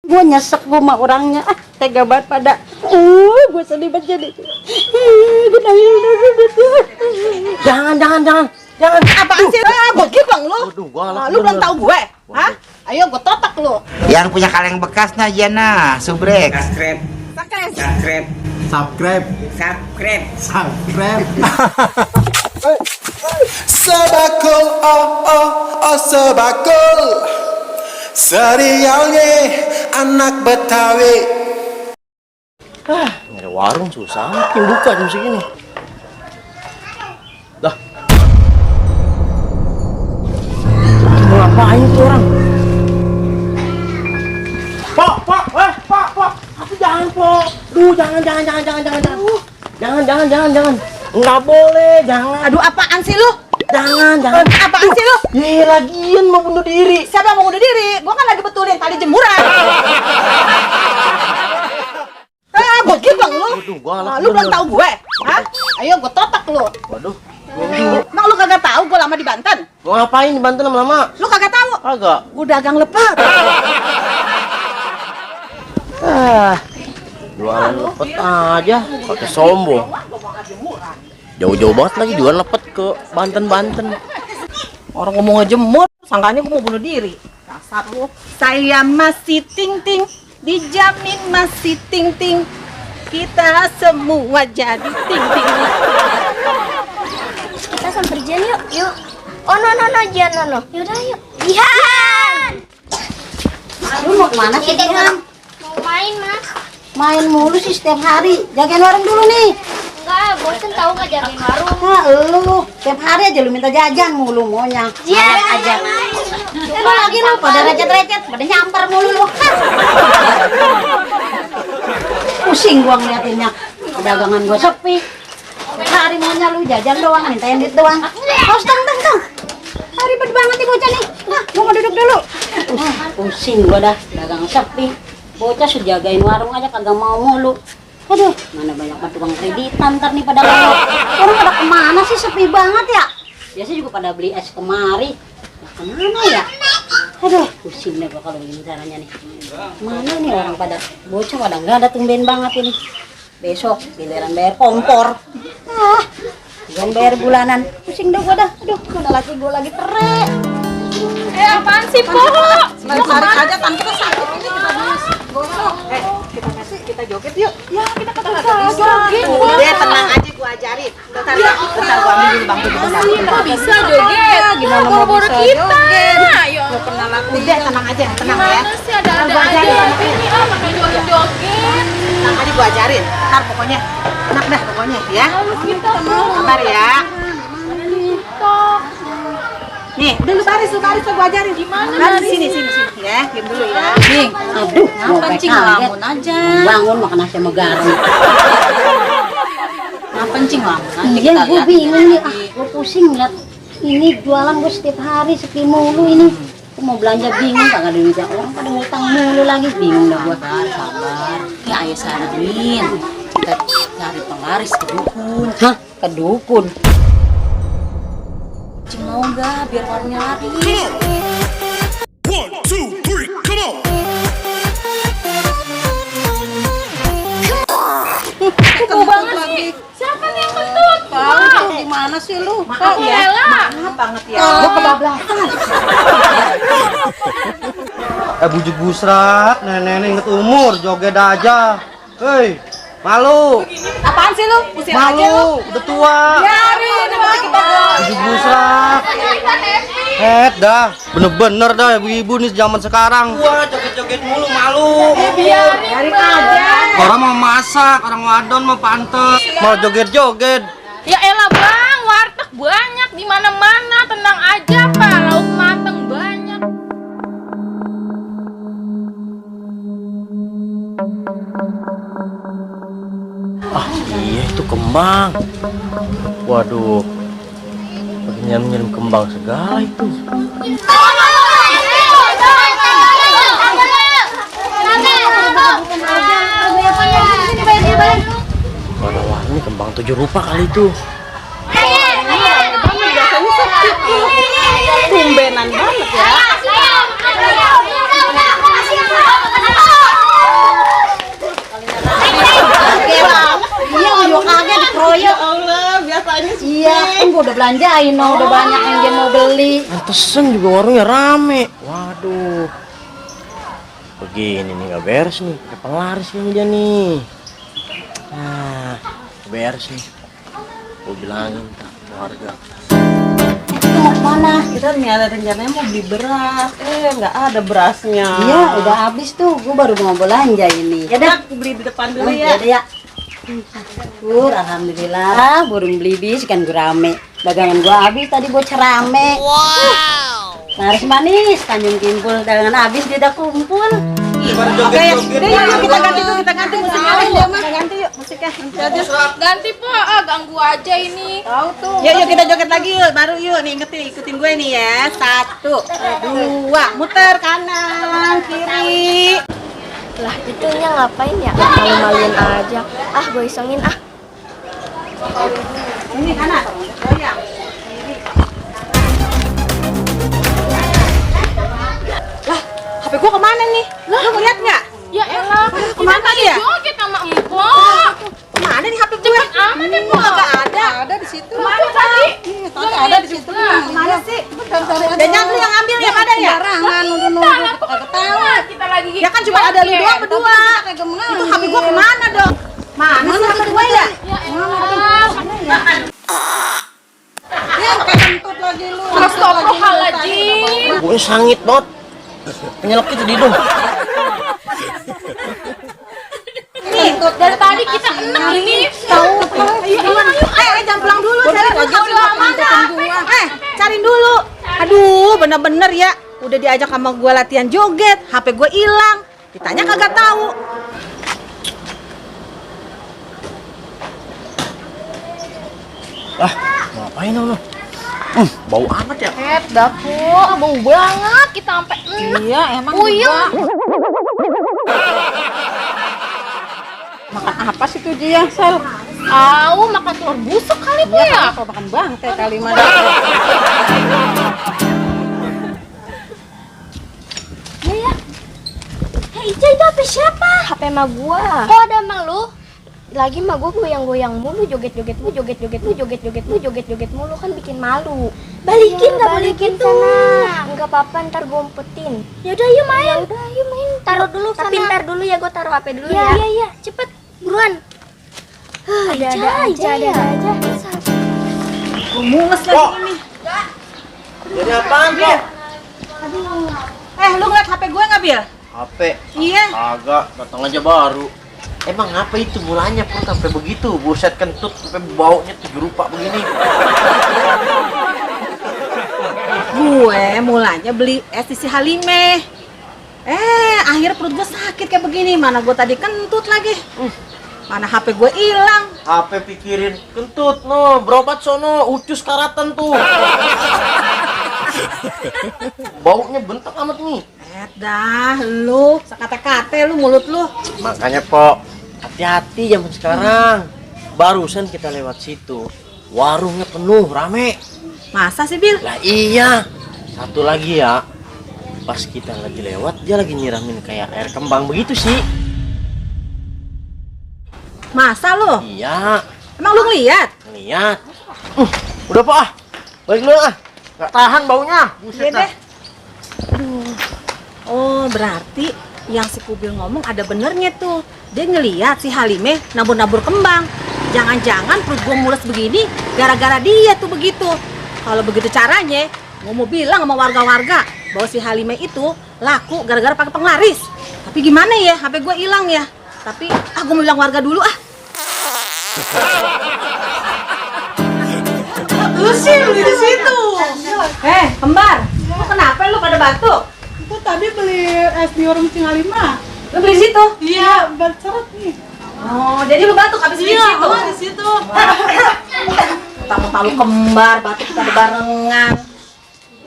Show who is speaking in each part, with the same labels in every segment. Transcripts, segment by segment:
Speaker 1: Gue nyesek gue sama orangnya. Tega banget pada. Gue sedih banget jadi. Gue nangis. Jangan.
Speaker 2: Apaan sih? Gue gibang lu. Lu belum tahu gue. Hah? Ayo gue totok lu.
Speaker 3: Yang punya kaleng bekas nah Jana, subrek.
Speaker 4: Subscribe.
Speaker 5: Sebakul, sebakul. Serialnya anak Betawi.
Speaker 4: Nyari warung susah, makin buka jam segini. Dah. Mau ngapain tuh orang? Pak. Aku jangan, Pak. Jangan. Enggak boleh, jangan.
Speaker 2: Aduh, apaan sih lu?
Speaker 4: Jangan.
Speaker 2: Apaan sih lu?
Speaker 4: Lagian mau bunuh diri.
Speaker 2: Siapa yang mau bunuh diri? Gua kan lagi betulin tali jemuran. Gue gibang lu. Lu belum tahu gue. Hah? Ayo gue totok lu.
Speaker 4: Waduh.
Speaker 2: Emang lu kagak tahu gue lama di Banten?
Speaker 4: Gua ngapain di Banten lama-lama?
Speaker 2: Lu kagak tahu?
Speaker 4: Kagak.
Speaker 2: Gue dagang lepet.
Speaker 4: Jualan lepet aja, pakai sombong. Jauh-jauh banget lagi jualan lepet ke Banten.
Speaker 2: Orang ngomong ngejemur, sangkanya gue mau bunuh diri. Dasar lu. Saya masih ting-ting, dijamin masih ting-ting. Kita semua jadi ting-ting.
Speaker 6: Kita samper Jian yuk. Oh no Jian no. Yaudah yuk. Jian.
Speaker 1: Lu mau kemana sih, Jian?
Speaker 6: Mau main Mas?
Speaker 1: Main mulu sih setiap hari. Jagain warung dulu nih.
Speaker 6: Enggak, bosen tahu nggak jagain warung.
Speaker 1: Lu setiap hari aja lu minta jajan mulu maunya.
Speaker 6: Jian
Speaker 1: aja. Lu lagi lu pada recet-recet, pada nyamper mulu lu. Pusing gua ngeliatinnya. Dagangan gua sepi. Hari maunya lu jajan doang, mintain duit doang. Haus tang. Ribet banget nih bocah nih. Nah, gua mau duduk dulu. Pusing gua dah, dagang sepi. Bocah sudah jagain warung aja kagak mau mulu. Aduh, mana banyak tukang kreditan ntar nih pada lalu. Orang pada kemana sih, sepi banget ya? Biasanya juga pada beli es kemari. Nah, kemana ya? Aduh, pusing deh gua kalau begini caranya nih. Mana nih orang pada bocah pada nggak ada, tumben banget ini. Besok giliran bayar kompor. Giliran bayar bulanan. Pusing deh gua dah. Aduh, mana laki gua lagi tere.
Speaker 2: Apaan sih, Po? Tarik aja, tangan kita sakit ini kita bahas. Gosok. Kita joget yuk. Ya, kita joget. Udah, tenang aja gua ajarin. Bentar gua ambil dulu bangku bentar.
Speaker 7: Nggak bisa joget.
Speaker 2: Gimana mau bisa
Speaker 7: kita?
Speaker 2: joget?
Speaker 7: Ayo.
Speaker 2: Lu kenal aku. Udah, tenang aja, tenang ya.
Speaker 7: Mana sih ada aja ini pakai joget.
Speaker 2: Tenang aja gua ajarin. Ntar pokoknya enak dah pokoknya ya.
Speaker 7: Kita
Speaker 2: Sabar ya. Nih, udah lu baris gua ajarin.
Speaker 7: Gimana
Speaker 2: Baris
Speaker 7: barisnya?
Speaker 2: sini ya. Diam dulu ya.
Speaker 1: Ning, aduh, gua
Speaker 7: kencing
Speaker 1: kaget.
Speaker 7: lamun aja.
Speaker 1: Bangun makan nasi sama garam.
Speaker 7: Kencing lamun aja.
Speaker 1: Iya, gue bingung nih. Gue pusing liat ini jualan gue setiap hari sepi mulu ini. Gue mau belanja bingung, kagak ada duitnya. Orang pada ngutang mulu lagi, bingung dah gue.
Speaker 7: Sabar. Ya ayah saranin. Kita cari penglaris ke dukun.
Speaker 1: Hah? Ke dukun?
Speaker 7: Kencing mau nggak biar warungnya laris?
Speaker 5: 1, 2, 3, come on.
Speaker 7: Kau banget sih. Siapa nih yang kentut?
Speaker 1: Tahu gimana sih lu?
Speaker 7: Aku Lela.
Speaker 2: Maaf banget ya.
Speaker 1: Gue kebablasan.
Speaker 4: Bujuk busrak, nenek inget umur, joget aja. Hei, malu.
Speaker 2: Apaan sih lu? Pusing aja lu.
Speaker 4: Malu, udah tua.
Speaker 2: Biarin sama kita.
Speaker 4: Bujuk busrak. Dah, bener-bener dah ibu-ibu nih zaman sekarang. Gua joget-joget mulu, malu.
Speaker 2: Biarin aja.
Speaker 4: Orang mau masak, orang wadon mau pantes, mau joget-joget.
Speaker 7: Ya elah bang, warteg banyak di mana-mana. Tenang aja pak, lauk mateng banyak.
Speaker 4: Iya itu kembang. Waduh, pakai nyiram kembang segala itu. Wah, ini kembang 7 rupa kali itu.
Speaker 2: Biasanya sakit tuh. Tumbenan banget ya.
Speaker 1: mah udah belanjain, udah banyak yang dia mau beli.
Speaker 4: Pantesan juga warungnya rame. Waduh. Begini nih nggak beres nih. Kayak penglaris nih dia nih. Nah, nggak beres nih. Gue bilangin tak warga.
Speaker 1: Itu mau kemana?
Speaker 2: Kita ada rencananya mau beli beras. Nggak ada berasnya.
Speaker 1: Iya, udah habis tuh. Gue baru mau belanja ini. Ya dah,
Speaker 2: Aku beli di depan dulu
Speaker 1: ya.
Speaker 2: ya.
Speaker 1: Ya. Syukur, alhamdulillah. Burung beli bis kan gue rame. Dagangan gue habis tadi gue cerame. Wow. Laris manis, Tanjung Kimpul. Dagangan habis dia udah kumpul.
Speaker 2: Oke, yuk kita ganti musiknya. Kita ganti yuk musiknya.
Speaker 7: Ganti po, ganggu aja ini.
Speaker 2: Tahu tuh. Yuk kita joget lagi yuk. Baru yuk nih ikutin gue nih ya. 1, 2, muter kanan, kiri.
Speaker 6: Lah itunya ngapain ya? Malu-maluin aja. Ah, gue isengin ah.
Speaker 2: Ini kanan. Goyang. Lah, HP gua kemana nih? Lu ngeliat nggak?
Speaker 7: Ya elah,
Speaker 2: Kemana
Speaker 7: tadi
Speaker 2: dia?
Speaker 7: joget sama empok.
Speaker 2: Kemana nih HP gue?
Speaker 7: Amat ya, Po.
Speaker 2: Nggak ada. Ada di situ.
Speaker 7: Kemana tadi?
Speaker 2: Tadi ada di situ. Kemana sih? Dan yang lu yang ambil yang ada ya?
Speaker 1: Barangan,
Speaker 7: Tangan kok ketahuan kita lagi.
Speaker 2: Ya kan cuma ada lu doang berdua. Itu HP gua kemana dong? Mana sih HP gue ya?
Speaker 7: Ya elah.
Speaker 2: Ya kayak kentut lagi lu.
Speaker 7: Astagfirullahaladzim.
Speaker 4: Gue sangit banget. Penyelek itu di hidung.
Speaker 7: Nih, dari tadi kita enak ini. Tahu.
Speaker 2: Jangan pulang dulu, cari dulu mana? Cariin dulu. Aduh, bener-bener ya. Udah diajak sama gua latihan joget, HP gua hilang. Ditanya kagak tahu.
Speaker 4: Ah, ngapain lu? Bau amat ya.
Speaker 7: Dah, Po. Bau banget kita sampai enak.
Speaker 2: Iya, emang
Speaker 7: Puyeng.
Speaker 2: Makan apa sih tuh dia, Sel?
Speaker 7: Au, makan telur busuk kali, Po ya.
Speaker 2: Apa makan bangke kali mana?
Speaker 6: Ya. Hei, Ica, itu HP siapa? HP emak gua. Kok ada emak lu? Lagi emak gua goyang-goyang mulu, joget-joget mulu kan bikin malu. Balikin, nggak boleh gitu. Sana. Enggak apa-apa, ntar gua umpetin. Yaudah, yuk main. Yaudah, yuk main. Taruh dulu sana. Tapi ntar dulu ya, gua taruh HP dulu ya. Iya, cepet, buruan. Ada aja.
Speaker 2: Gua mules lagi ini.
Speaker 4: Jadi apaan tuh?
Speaker 2: Lu ngeliat HP gue nggak, Bil?
Speaker 4: HP.
Speaker 2: Iya.
Speaker 4: Agak, datang aja baru. Emang apa itu mulanya pun sampai begitu? Buset kentut sampai baunya 7 rupa begini.
Speaker 2: Gue mulanya beli es di si Halimeh. Akhirnya perut gue sakit kayak begini. Mana gue tadi kentut lagi. Mana HP gue hilang.
Speaker 4: HP pikirin kentut, no, berobat sono, ucus karatan tuh. Baunya bentak amat nih.
Speaker 2: Dah, lu sekate-kate lu mulut lu.
Speaker 4: Makanya, Po, hati-hati zaman sekarang. Barusan kita lewat situ, warungnya penuh, rame.
Speaker 2: Masa sih, Bil?
Speaker 4: Lah iya. Satu lagi ya, pas kita lagi lewat, dia lagi nyiramin kayak air kembang begitu sih.
Speaker 2: Masa lu?
Speaker 4: Iya,
Speaker 2: Emang lu ngeliat?
Speaker 4: lihat. Udah, Po, ah. Balik dulu ah. Gak tahan baunya.
Speaker 2: Iya deh. Oh, berarti yang si Kubil ngomong ada benernya tuh. Dia ngeliat si Halimeh nabur-nabur kembang. Jangan-jangan perut gue mules begini gara-gara dia tuh begitu. Kalau begitu caranya, gue mau bilang sama warga-warga bahwa si Halimeh itu laku gara-gara pakai penglaris. Tapi gimana ya, HP gue hilang ya. Tapi gue mau bilang warga dulu ah. Lu sih beli di situ. Kembar, lu kenapa lu pada batuk?
Speaker 8: Aku tadi beli es di warung Cingalima.
Speaker 2: Lu beli di situ?
Speaker 8: Iya, berceret nih.
Speaker 2: Oh, jadi lu batuk habis beli di situ?
Speaker 8: Iya, di situ.
Speaker 2: Tahu-tahu kembar, batuk pada barengan.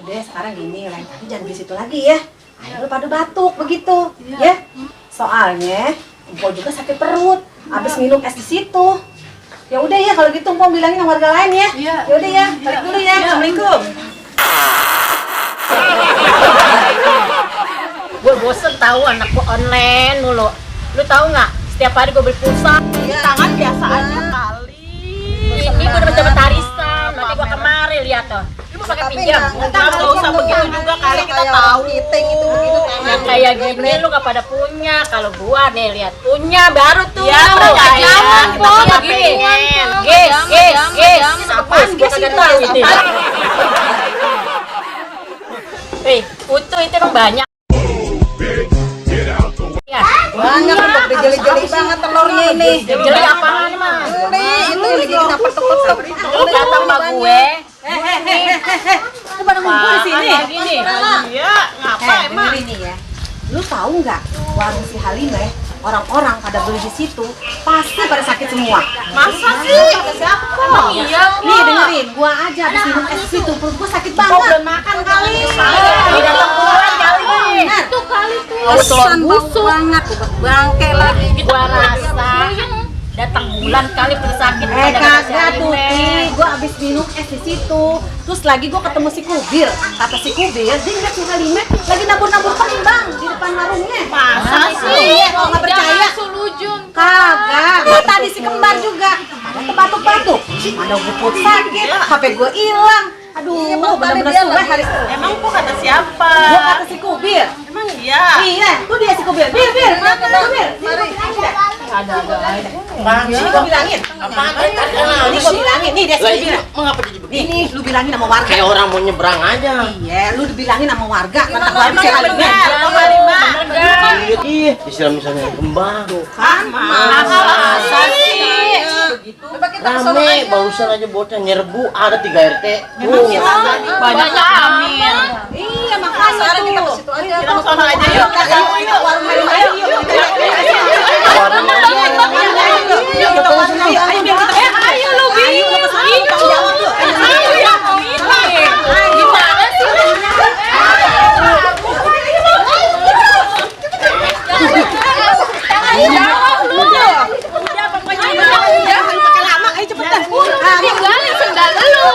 Speaker 2: Udah, sekarang gini, lain kali jangan beli situ lagi ya. Ayo lu pada batuk begitu, ya. Soalnya, Mpok juga sakit perut. Habis minum es di situ. Ya udah ya, kalau gitu Mpok bilangin sama warga lain ya.
Speaker 8: Iya.
Speaker 2: Ya udah ya, balik dulu ya. Assalamualaikum.
Speaker 1: Gue bosen tahu anakku online mulu. Lu tahu nggak? Setiap hari gue beli pulsa.
Speaker 2: Tangan biasa aja kali.
Speaker 1: Ini gue udah mencoba tarisan, udah
Speaker 2: nih gua kemari lihat tuh. Lu pakai pinjam. Enggak usah begitu juga kali kita tahu.
Speaker 1: Kiting itu begitu
Speaker 2: Yang kayak gini lu gak pada punya. Kalau gua nih lihat punya baru tuh.
Speaker 7: Ya, jangan, Po. Pengen.
Speaker 2: Guys. Apaan guys itu? Putu itu emang banyak. Ya,
Speaker 1: banyak udah jeli-jeli banget telurnya ini.
Speaker 2: jeli apaan mah?
Speaker 1: Ini lagi kita petuk-petuk.
Speaker 2: Lu kata sama gue.
Speaker 1: Lu pada ngumpul di sini.
Speaker 2: Lagi nih. Iya, ngapa emang?
Speaker 1: Ini ya. Lu tahu nggak warung si Halimah? Orang-orang pada beli di situ pasti pada sakit semua.
Speaker 2: Masa sih? Siapa? Iya,
Speaker 1: Nih dengerin, gua aja habis minum es itu perut gua sakit banget.
Speaker 2: belum makan kali. Tidak tengkuran kali.
Speaker 1: Itu kali tuh.
Speaker 2: Telur
Speaker 1: busuk banget, bangke lagi.
Speaker 2: Gua rasa datang bulan kali sakit.
Speaker 1: Kagak tuh, gua habis minum es di situ. Terus lagi gua ketemu si Kubil. Kata si Kubil, dia ngeliat si Halimah lagi nabur-nabur kembang di depan warungnya.
Speaker 2: Masa sih?
Speaker 1: Iya, kalau nggak percaya.
Speaker 7: Sulujun.
Speaker 1: Kagak, gua tadi si kembar juga. Ada batuk-batuk, ada guput sakit, HP gua hilang. Aduh, bener-bener suwe hari itu.
Speaker 2: Emang kok kata siapa?
Speaker 1: Gua kata si Kubil.
Speaker 2: Emang iya.
Speaker 1: Iya, tuh dia si Kubil. Bil, mana Kubil?
Speaker 2: Ada.
Speaker 1: Bang, ini gua bilangin.
Speaker 4: Apaan?
Speaker 1: Ini gua bilangin, nih dia si
Speaker 4: Lah
Speaker 1: Kubil.
Speaker 4: ini mengapa jadi begini?
Speaker 1: Ini lu bilangin sama warga.
Speaker 4: Kayak orang mau nyebrang aja.
Speaker 1: Iya, lu dibilangin sama warga. Kata gua si Halimah.
Speaker 4: Iya, disiram misalnya kembang.
Speaker 1: Kan,
Speaker 2: Masa sih?
Speaker 4: Rame, barusan aja bocah nyerbu ada 3 RT.
Speaker 2: Banyak amin.
Speaker 1: Iya, makanya sekarang kita ke situ aja.
Speaker 2: Kita kesana aja yuk.
Speaker 1: Ayo, warung Halimah yuk.
Speaker 7: Ayo lu Bi. Gimana sih? Jawab lu. Tinggalin sendal lu.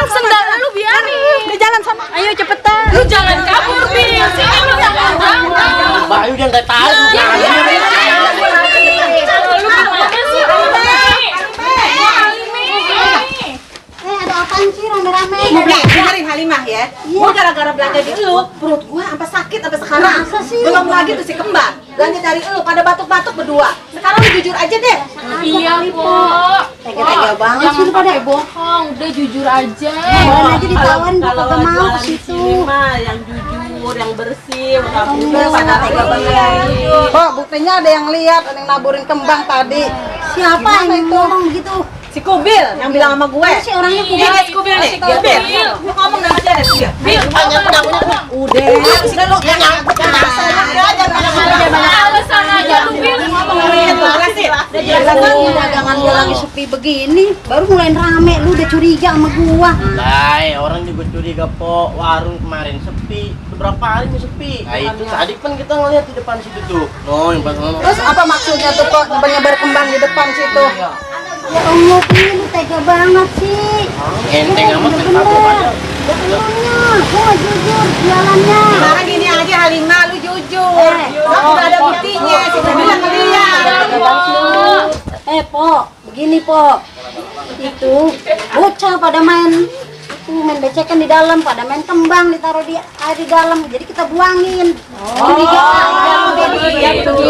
Speaker 7: Sendal lu biarin.
Speaker 1: Di jalan sana.
Speaker 7: Ayo cepetan. Lu jangan kabur, Bi. Sini lu jangan jangan.
Speaker 4: Bayu jangan tarik.
Speaker 7: Lu gimana sih?
Speaker 1: Ada apaan sih rame-rame? Dengerin Halimah ya. Gua gara-gara belanja di lu, perut gua sampai sakit sampai sekarang. Belum lagi tuh si kembar. Belanja dari lu pada batuk-batuk berdua. Sekarang lu jujur aja deh.
Speaker 7: Iya, Po.
Speaker 1: Tega-tega banget sih
Speaker 7: Jangan
Speaker 1: lu pada.
Speaker 7: pakai bohong, udah jujur aja.
Speaker 1: Kemarin aja ditawarin gua kagak mau ke situ.
Speaker 2: Yang jujur, yang bersih,
Speaker 1: Udah pada tega banget.
Speaker 8: Kok buktinya ada yang lihat, ada yang naburin kembang tadi.
Speaker 1: Siapa yang ngomong begitu?
Speaker 8: Si Kubil yang bilang sama gue.
Speaker 1: Si orangnya
Speaker 2: Ini dia si Kubil nih. Kubil. Lu ngomong nama dia deh dia.
Speaker 7: Bil,
Speaker 1: udah lu yang nyangkut
Speaker 7: alasan aja lu Bil.
Speaker 1: dagangan gua lagi sepi begini, baru mulai rame, lu udah curiga sama gua.
Speaker 4: Lah, orang juga curiga po, warung kemarin sepi. Beberapa hari nih sepi. Nah itu tadi kan kita ngeliat di depan situ tuh. No, yang pas ngomong.
Speaker 8: Terus apa maksudnya tuh kok nyebar kembang di depan situ?
Speaker 1: Ya Allah, Bil, lu tega banget sih.
Speaker 4: Enteng amat kan tahu aja.
Speaker 1: Benernya, gua jujur jualannya.
Speaker 8: Sekarang gini aja Halimah, lu jujur. Udah ada buktinya, si Kubil yang ngeliat.
Speaker 1: Po, begini Po. Itu bocah pada main becekan di dalam, pada main kembang ditaruh di air di dalam, jadi kita buangin. Curiga.
Speaker 2: Iya betul.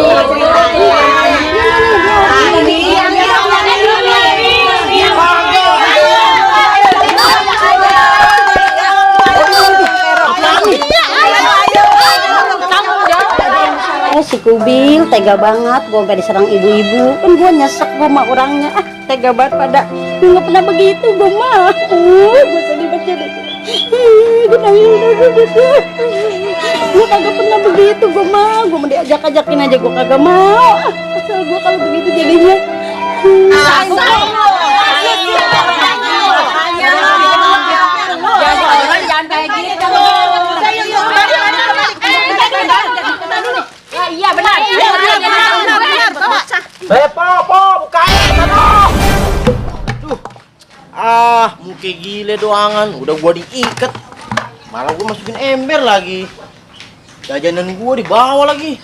Speaker 1: Si Kubil tega banget, gue sampai diserang ibu-ibu. Kan gue nyesek, gue mah orangnya tega banget pada. Gue nggak pernah begitu, gue mah. Gue sedih banget jadi. Gue kagak pernah begitu, gue mau diajak-ajakin aja gue kagak mau. Asal gue kalau begitu jadinya.
Speaker 2: Jangan kayak gitu. Iya benar.
Speaker 4: Po, bukain. Aduh. Muka gile doangan, udah gua diikat. Malah gua masukin ember lagi. Jajanan gua dibawa lagi.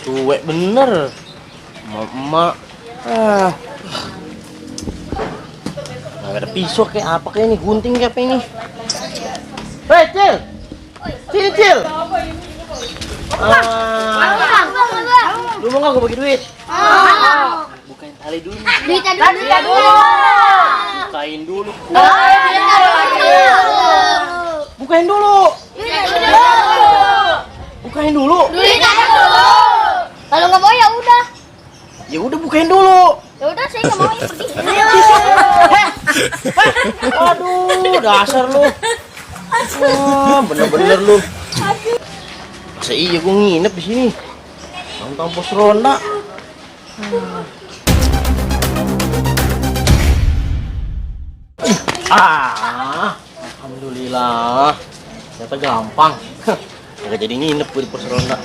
Speaker 4: Cuek bener. Emak. Nggak ada pisau kayak apa kayak ini, gunting kayak apa ini? Hei, Cil! Sini, Cil! Lu mau nggak gue bagi duit? Bukain tali dulu.
Speaker 6: Duitnya dulu.
Speaker 4: Bukain dulu. Bukain dulu. Bukain dulu.
Speaker 6: Kalau nggak mau ya udah.
Speaker 4: Ya udah bukain dulu.
Speaker 6: Ya udah saya nggak mau ya pergi.
Speaker 4: Aduh, dasar lu. Bener-bener lu. Masa iya gue nginep di sini? Tentang pos ronda. Alhamdulillah. Ternyata gampang. Gak jadi nginep gue di pos ronda.